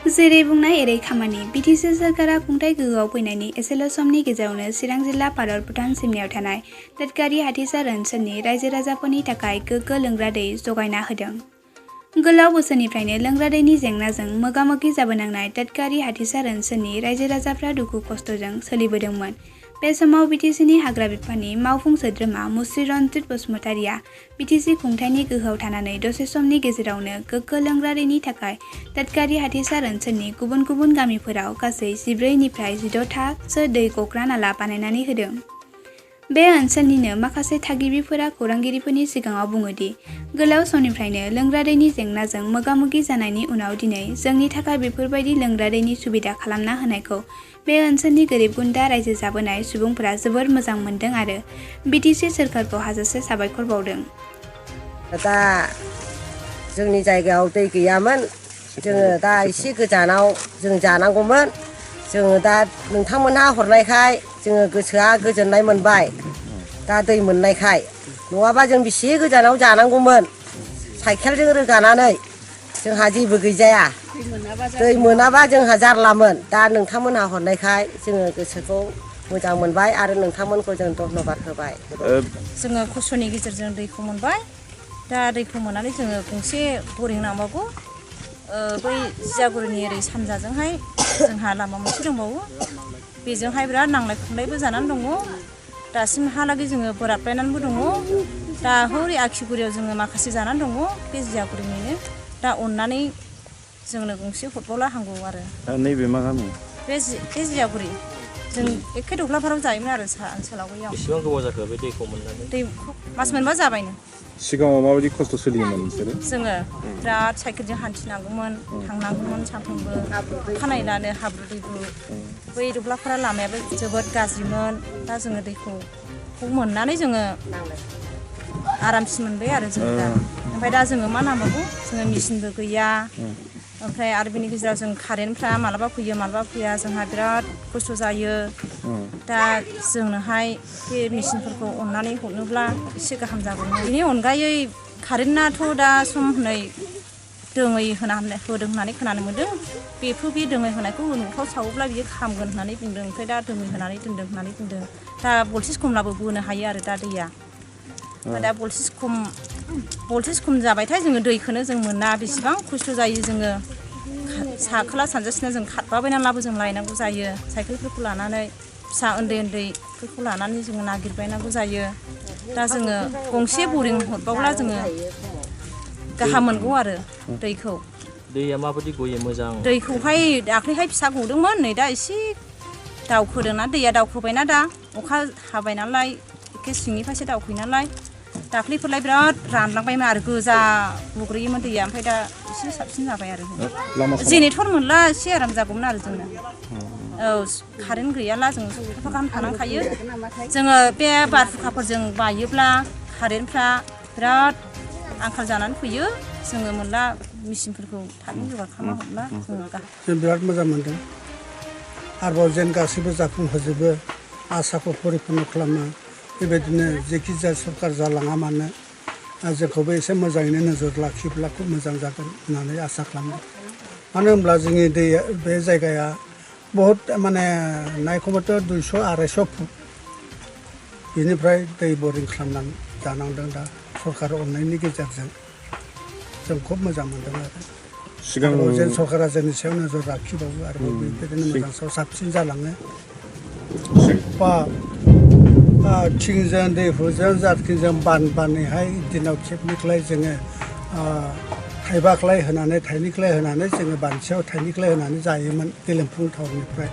जेरै बुंनाय एरै खामानि बिटिसि सोरखारा खुंथाय गोहोआव फैनायनि एसेल' समनि गेजेरावनो चिरां जिल्ला भारत भुटान सिमनायाव थानाय दादगारि हाथिसार ओनसोलनि रायजो राजाफोरनि थाखाय गोग्गो लोंग्रा दै जगायना होदों। गोलाव बोसोरनिफ्रायनो लोंग्रा दैनि जेंनाजों मोगा-मोगि जाबोनांनाय दादगारि हाथिसार ओनसोलनि रायजो राजाफ्रा दुखु खस्थ'जों सोलिबोदोंमोन। बे समाव बिटिसिनि हाग्रा बिफाननि मावफुं सोद्रोमा मुस्रि रन्जित बसुमतारिया बिटिसि खुंथायनि गोहोआव थानानै दसे समनि गेजेरावनो गोग्गो लोंग्रा दैनि थाखाय दादगारि हाथिसार ओनसोलनि गुबुन गुबुन गामिफोराव गासै 14 निफ्राय 16 थासो दै गग्रा नाला बानायनानै होदों। बे ओनसोलनिनो माखासे थागिबिफोरा खौरांगिरिफोरनि सिगाङाव बुङोदि गोलाव समनिफ्रायनो लोंग्रा दैनि जेंनाजों मोगा-मोगि जानायनि उनाव दिनै जोंनि थाखाय बेफोरबायदि लोंग्रा दैनि सुबिदा खालामना होनायखौ बे ओनसोलनि गोरिब गुन्द्रा रायजो जाबोनाय सुबुंफोरा जोबोर मोजां मोनदों आरो बिटिसि सोरखारखौ हाजासे साबायखर बावदों। दा जोंनि जायगायाव दै गैयामोन, जोङो दा एसे गोजानाव जों जानांगौमोन। जोङो दा नोंथांमोनहा हरनायखाय जोङो गोसोआ गोजोननाय मोनबाय। दा दै मोननायखाय नङाबा जों बेसे गोजानाव जानांगौमोन साइकेलजों रोगानानै जोंहा जेबो गैजाया। दै मोनाबा जोंहा जारलामोन। दा नोंथांमोनहा हरनायखाय जोङो गोसोखौ मोजां मोनबाय आरो नोंथांमोनखौ जों धन्यबाद होबाय। जोङो खस्थ'नि गेजेरजों दैखौ मोनबाय। दा दैखौ मोननानै जोङो गंसे बरिं नांबावगौ। बै जियागुरिनि ओरै सानजाजोंहाय जोंहा लामा मोनसे दंबावो। बेजोंहाय बिराद नांलाय खमलायबो जानानै दङ। दासिमहालागै जोङो बोराबलायनानैबो दङ। दा हरै आखिगुरियाव जोङो माखासे जानानै दङ बे जियागुरिनिनो। दा अननानै जोंनो गंसे हरबावला हामगौ आरो। नैबे मा गामि? बे जियागुरि। जों एखे दख्लाफाराव जायोमोन आरो साहा ओनसोलाव बैयाव। बेसेबां गोबाव जाखो बे दैखौ मोननानै? दैखौ मास मोनबा जाबायनो। सिगाङाव माबायदि खस्थ' सोलियोमोन नोंसोरो? जोङो बिराद साइकेलजों हान्थिनांगौमोन, थांनांगौमोन सानफ्रोमबो। खानायलानो हाब्रु दैब्रु। बै दख्लाफारा लामायाबो जोबोद गाज्रिमोन। दा जोङो दैखौ मोननानै जोङो आरामसिन मोनबाय आरो जों दा। ओमफ्राय दा जोङो मा नांबावगौ? जोङो मेचिनबो गैया। ओमफ्राय आरो बेनि गेजेराव जों कारेन्टफ्रा मालाबा फैयो मालाबा फैया, जोंहा बिराद खस्थ' जायो। दा जोंनोहाय बे मेचिनफोरखौ अननानै हरनोब्ला एसे गाहाम जागौमोन। बेनि अनगायै कारेन्टआथ' दा सम हनै दोङै होदों होननानै खोनानो मोन्दों। बे दोङै होनायखौ न'फ्राव सावोब्ला बियो खामगोन होननानै बुंदों। ओमफ्राय दा दोङै होनानै दोनदों होननानै बुंदों। दा भल्टेज खमब्लाबो बोनो हायो आरो दा दैया। दा भल्टेज खम जाबायथाय जोङो दैखौनो जों मोना। बेसेबां खस्थ' जायो जोङो। साखोला सानजासिना जों खारबाबायनानैब्लाबो जों लायनांगौ जायो साइकेलफोरखौ लानानै। फिसा उन्दै उन्दैफोरखौ लानानै जोङो नागिरबायनांगौ जायो। दा जोङो गंसे बरिं हरबावब्ला जोङो गाहाम मोनगौ आरो दैखौ। दैया माबायदि गयो मोजां? दैखौहाय दाख्लैहाय फिसा गदोंमोन, नै दा एसे दावखोदोंना दैया दावखोबायना दा अखा हाबाय नालाय एखे सिंनिफ्रायसो दावखोयो नालाय। दाख्लैफोरलाय बिराद रानलांबायमोन आरो गोजा गुग्रैयोमोन दैया। ओमफ्राय दा एसे साबसिन जाबाय आरो। जेनेरेटर मोनला एसे आराम जागौमोन आरो जोंनो। औ, कारेन्ट गैयाला जों सप्ताफा गाहाम थानांखायो। जोङो बे बारहुंखाफोरजों बायोब्ला कारेन्टफ्रा बिराद आंखाल जानानै फैयो। जोङो मोनला मेचिनफोरखौ थाबैनो जगार खालामना हरब्ला जों बिराद मोजां मोनदों। आरोबाव जेन गासैबो जाफुंहोजोबो, आसाखौ परिपुर्न खालामो। बेबायदिनो जेखि जाया सरकार जालाङा मानो जोंखौबो एसे मोजाङैनो नोजोर लाखियोब्ला खुब मोजां जागोन होननानै आसा खालामो। मानो होनब्ला जोंनि दैया बे जायगाया बहुद माने नायखौबाथ' 200-250 फुट। बेनिफ्राय दै बरिं खालामनानै जानांदों। दा सरकार अननायनि गेजेरजों जों खुब मोजां मोनदों आरो। सिगाङाव जेन सरकारा जोंनि सायाव नोजोर लाखिबावो आरोबाव बेबायदिनो मोजां सायाव साबसिन जालाङो। बा थिंजों दैहुजों जारखिजों बानैहाय दिनाव खेबनैखौलाय जोङो थाइबाखौलाय होनानै थाइनैखौलाय होनानै जोङो बानसेयाव थाइनैखौलाय होनानै जायोमोन गेलेमफुं टाउननिफ्राय।